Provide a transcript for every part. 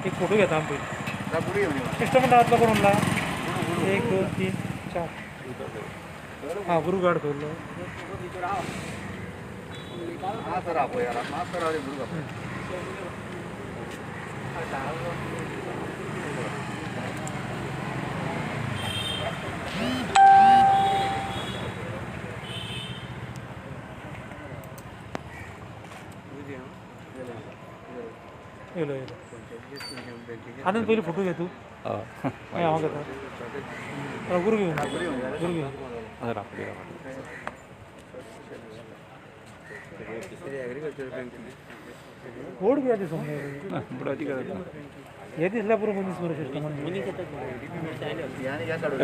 एक फोटो घेता आमी पयलीं. सिस्टम म्हणटा कोण उरला? 1 2 3 4. हां गुरू गार्ड खंय. येलो येलो आनंद पयलीं फोटो घे तूं. हांव घेता. गुरू घेवन गुरू घेवन. बोर्ड कित्याक दिसूंक हे दिसल्या पुरो मनीस बरो सिस्टम.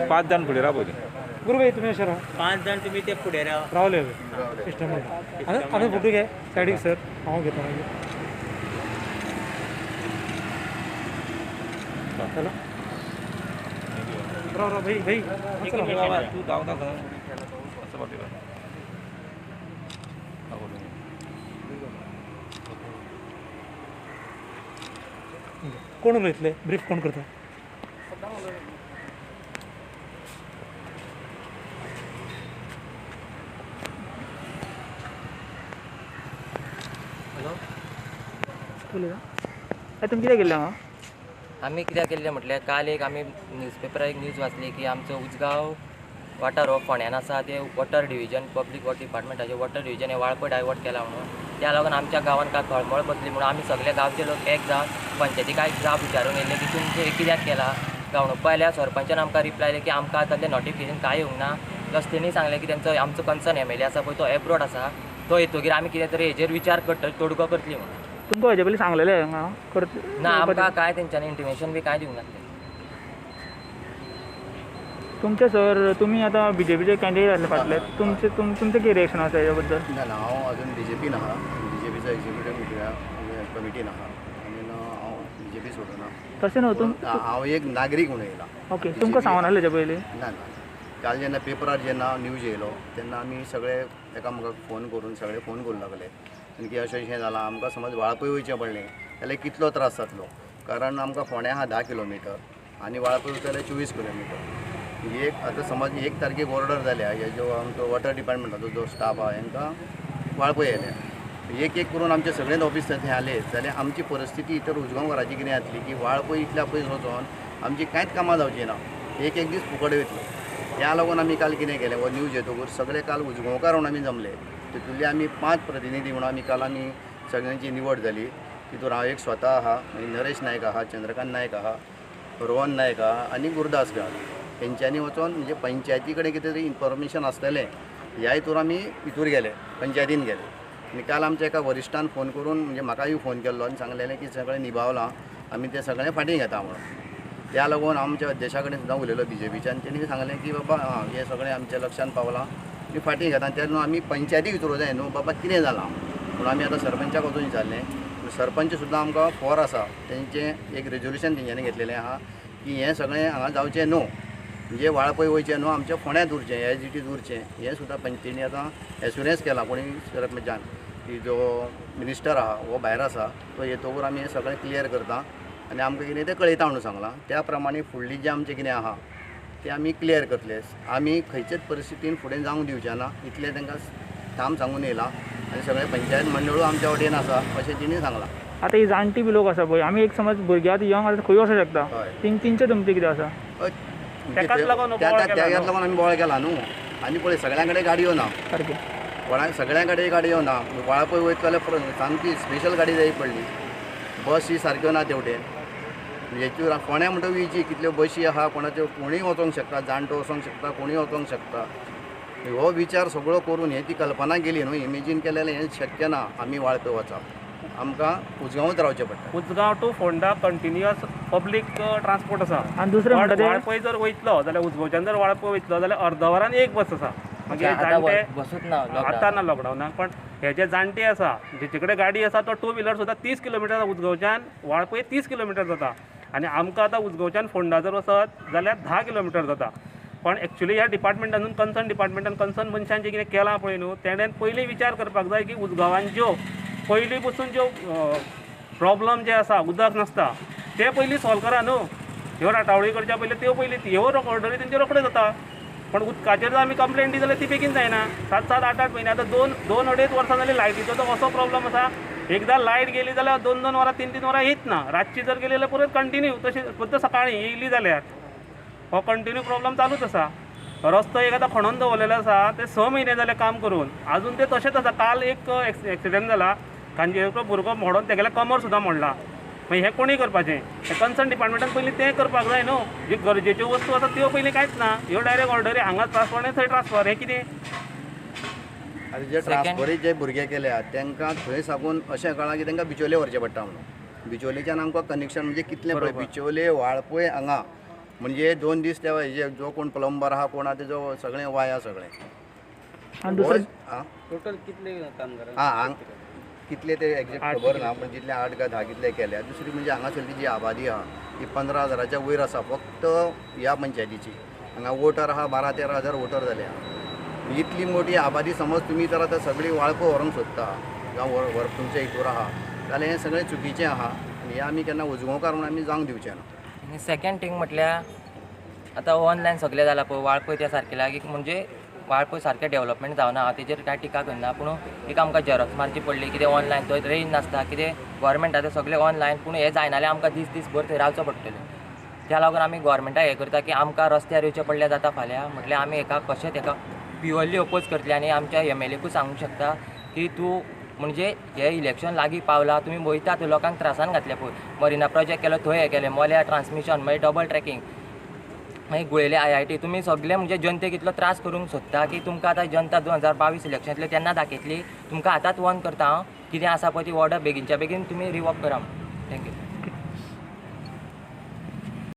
5 जाण फुडें राव पयलीं. गुरू भाई तुमी अशें राव. 5 जाण तुमी ते फुडें राव. रावले सिस्टम. आनंद फोटो घे सायडीक सर. हांव घेता मागीर. चलो राव राव भाई भाई. तूं धांवता खंय असं फाटीं. कोण उलयतले? ब्रीफ कोण करता? हॅलो उलयता. तुमी कितें केल्लें हांगा? आमी कित्याक केल्लें म्हटल्यार काल एक आमी न्यूजपेपरार एक न्यूज वाचली की आमचो उजगांव वाठार हो फोंड्यान आसा ते वॉटर डिविजन पब्लीक वॉटर डिपार्टमेंटाचे वॉटर डिविजन हे वाळपय डायवर्ट केला म्हणून त्या लागून आमच्या गांवान कांय खळमळ बसली म्हणून आमी सगळे गांवचे लोक एक जावन पंचायती काय जाप विचारून येयल्ले की तुमचें हें कित्याक केलां काय म्हणून. पळयल्यार सरपंचान आमकां रिप्लाय दिलो की आमकां तांचें नोटिफिकेशन कांय येवंक ना. प्लस तेणी सांगलें की तेंचो आमचो कन्सर्न एम एल ए आसा पळय तो एब्रोड आसा तो येतगीर आमी कितें तरी हेजेर विचार करतले तोडगो करतली म्हणून. तुमकां हेजे पयलीं सांगलेलें हांगा करत ना? आमकां कांय तेंच्यांनी इंटिमेशन बी कांय दिवंक नासलें. तुमचें सर तुमी आतां बी जे पीचे कॅन्डिडेट आसले फाटले, तुमचें तुमचें कितें रिएक्शन आसा हेज्या बद्दल? ना ना हांव अजून बी जे पीन आहा. बी जे पीचो एक्झिक्युटीव कमिटीन आहा आनी हांव बी जे पी सोडूना. तशें न्हू तुम हांव एक नागरीक म्हणून येयला. ओके तुमकां सांगून आसलें हेज्या पयलीं? ना ना काल जेन्ना पेपरार जेन्ना न्यूज येयलो तेन्ना आमी सगळे एकामेकाक फोन करून सगळे फोन करूंक लागले आनी की अशें अशें जालां आमकां समज वाळपय वयचें पडलें जाल्यार कितलो त्रास जातलो कारण आमकां फोंड्या आहा 10 किलोमिटर आनी वाळपय वयता जाल्यार 24 किलोमिटर. एक आतां समज 1 तारखेक ऑर्डर जाल्या हे जो आमचो वॉटर डिपार्टमेंटाचो जो स्टाफ आहा हेंकां वाळपय येयल्या. एक एक करून आमचे सगळेच ऑफिस थंय आले जाल्यार आमची परिस्थिती इतर उजगांवकाराची कितें जातली की वाळपय इतल्या पयस वचोन आमची कांयच कामां जावची ना. एक एक दीस फुकट वयतलो. ह्या लागून आमी काल कितें केलें हो न्यूज येतकूच सगळे काल उजगांवकार म्हणून आमी जमले. तितूंतले आमी 5 प्रतिनिधी म्हणून आमी काल आमी सगळ्यांची निवड जाली. तितून हांव एक स्वता आहा, मागीर नरेश नायक आहा, चंद्रकांत नायक आहा, रोहन नायक आहा आनी गुरुदास गाड. तेंच्यांनी वचोन म्हणजे पंचायती कडेन कितें तरी इन्फॉर्मेशन आसतलें ह्या हितूर आमी हितूर गेले पंचायतीन गेले. आनी काल आमच्या एका वरिश्ठान फोन करून म्हणजे म्हाकाय फोन केल्लो आनी सांगलेलें की सगळें निभावलां आमी तें सगळें फाटीं घेता म्हणून. त्या लागून आमच्या अध्यक्षा कडेन सुद्दां उलयलो बी जे पीच्या आनी तेणी सांगलें की बाबा आं हें सगळें आमच्या लक्षान पावलां आमी फाटीं घेता. तेन्ना आमी पंचायतीक विचारूंक जाय न्हू बाबा कितें जालां म्हणून आमी आतां सरपंचाक वचून विचारलें. सरपंच सुद्दां आमकां फॉर आसा तेंचें एक रेजोल्युशन तेंच्यांनी घेतलेलें आहा की हें सगळें हांगा जावचें न्हू म्हणजे वाळपय वयचें न्हू आमच्या फोंड्यांत उरचें एज it is उरचें. हें सुद्दां पंचायतीन आतां एश्युरन्स केलां कोणी सरपंचान की जो मिनिस्टर आहा हो भायर आसा तो येतकूच आमी हें सगळें क्लियर करता आनी आमकां कितें तें कळयता म्हणून सांगलां. त्या प्रमाणे फुडली जें आमचें कितें आहा तें आमी क्लियर करतले. आमी खंयचेच परिस्थितीन फुडें जावंक दिवचें ना इतलें तांकां ठाम सांगून येयलां आनी सगळें पंचायत मंडळूय आमच्या वटेन आसा अशें तेणी सांगलां. आतां ही जाणटी बी लोक आसा पळय आमी एक समज भुरगे आतां यंग आसा खंय वचूंक शकता तेंचें तुमचें कितें आसा? तेकाच लागून आमी बोवाळ केला न्हू. आनी पळय सगळ्यां कडेन गाडयो ना सारकें कोणाक सगळ्यां कडेन गाडयो ना. वाळपय वयतलो जाल्यार सामकी स्पेशल गाडी जाय पडली. बसी सारक्यो ना तेवटेन. हेचेर फोंड्या म्हणटा इजी कितल्यो बशी आहा कोणाच्यो कोणूय वचोंक शकता जाणटो वचोंक शकता कोणूय वचोंक शकता. हो विचार सगळो करून हे ती कल्पना केली न्हू इमेजीन केलें हें शक्य ना. आमी वाळपय वचप आमकां उजगांवूच रावचें पडटा. Ujgaon to Ponda continuous public transport आसा. आनी दुसरें म्हणटा तें वाळपय जर वयतलो जाल्यार उजगांवच्यान जर वाळपय वयतलो जाल्यार अर्द वरान एक बस आसा. मागीर जाणटे बसूच ना आतां ना लॉकडावनाक. पण हे जे जाणटे आसा जेचे कडेन गाडी आसा तो टू व्हिलर सुद्दां 30 किलोमिटर उजगांवच्यान वाळपय 30 किलोमिटर जाता. आनी आमकां आतां उजगांवच्यान फोंडा जर वचत जाल्यार 10 किलोमिटर जाता. पण एक्चुअली ह्या डिपार्टमेंटान कन्सर्न डिपार्टमेंटान कन्सर्न मनशान जें कितें केलां पळय न्हू तेणेन पयलीं विचार करपाक जाय की उजगांवान ज्यो पयलीं पसून ज्यो प्रॉब्लम जे आसा उदक नासता ते पयलीं सॉल्व करा न्हू. ह्यो राटावळी करच्या पयलीं त्यो पयलीं ह्यो ऑर्डरी तेंच्यो रोखड्यो जाता. पण उदकाचेर जर आमी कंप्लेन दी जाल्यार ती बेगीन जायना. 7 7 8 8 म्हयने आतां 2 2.5 वर्सां जाली लायटीचो तो असो प्रॉब्लम आसा. एकदां लायट गेली जाल्यार 2 2 वरां 3 3 वरां येत ना. रातची जर गेली जाल्यार परत कंटिन्यू तशी फक्त सकाळीं येयली जाल्यार हो कंटिन्यू प्रॉब्लम चालूच आसा. रस्तो एक आतां खणोन दवरलेलो आसा ते 6 म्हयने जाले काम करून आजून ते तशेंच आसा. काल एक एक्सिडंट जाला, खांजेचो भुरगो मोडोन तेगेलें कमर सुद्दां मोडला. मागीर हें कोणी करपाचें? हें कन्सर्न डिपार्टमेंटान पयलीं तें करपाक जाय न्हू. जी गरजेच्यो वस्तू आसा त्यो पयलीं कांयच ना. ह्यो डायरेक्ट ऑर्डरी हांगा ट्रान्सफर आनी थंय ट्रान्सफर, हें कितें? आतां जे ट्रान्सफरी जे भुरगे केल्या तांकां थंय साकून अशें कळ्ळां की तांकां बिचोले व्हरचें पडटा म्हणून. बिचोलेच्यान आमकां कनेक्शन म्हणजे कितलें पळय बिचोले वाळपय हांगा म्हणजे 2 दीस त्या हेजे जो कोण प्लंबर आहा कोण आहा तेजो सगळें वाया सगळें. टोटल कितले कामगार? आं कितले ते एक्झॅक्ट खबर ना, पण जितले 8 काय 10 कितले केल्या. दुसरी म्हणजे हांगासरली जी आबादी आहा ती 15,000च्या वयर आसा फक्त ह्या पंचायतीची. हांगा वोटर आहा 12-13 हजार वोटर जाल्या. इतली मोठी आबादी समज तुमी जर आतां सगळी वाळपय व्हरूंक सोदता जावं व्हर तुमच्या हितूर आहा जाल्यार हें सगळें चुकीचें आहा आनी हें आमी केन्ना उजगांवकार म्हणून आमी जावंक दिवचें ना. आनी सेकेंड थींग म्हटल्यार आतां ऑनलायन सगळें जालां पळय वाळपय त्या सारकें लागीं म्हणजे वाळपय सारकें डेवलपमेंट जावना, हांव तेजेर कांय टिका करना. पूण एक आमकां झेरोक्स मारची पडली कितें ऑनलायन थंय रेंज नासता कितें गोवोरमेंटाचें सगळें ऑनलायन, पूण हें जायना जाल्यार आमकां दीस दीस भर थंय रावचो पडटलें. त्या लागून आमी गोवोरमेंटाक हें करता की आमकां रस्त्यार येवचें पडल्यार जाता फाल्यां, म्हटल्यार आमी हेका कशेंच हेका प्युअरली ओपोज करतले. आनी आमच्या एमएलएकूय सांगूंक शकता की तूं म्हणजे हे इलेक्शन लागीं पावला तुमी वयता थंय लोकांक त्रासान घातले पळय. मरिना प्रोजेक्ट केलो थंय हें केलें, मोल्या ट्रान्समिशन मागीर डबल ट्रॅकिंग मागीर गुळेले IIT, तुमी सगळे म्हणजे जनतेक इतलो त्रास करूंक सोदता की तुमकां आतां जनता 2022 इलेक्शन येतलें तेन्ना दाखयतली. तुमकां आतांच वॉर्न करता हांव कितें आसा पळय ती ऑर्डर बेगीनच्या बेगीन तुमी रिवॉक करा. Thank you.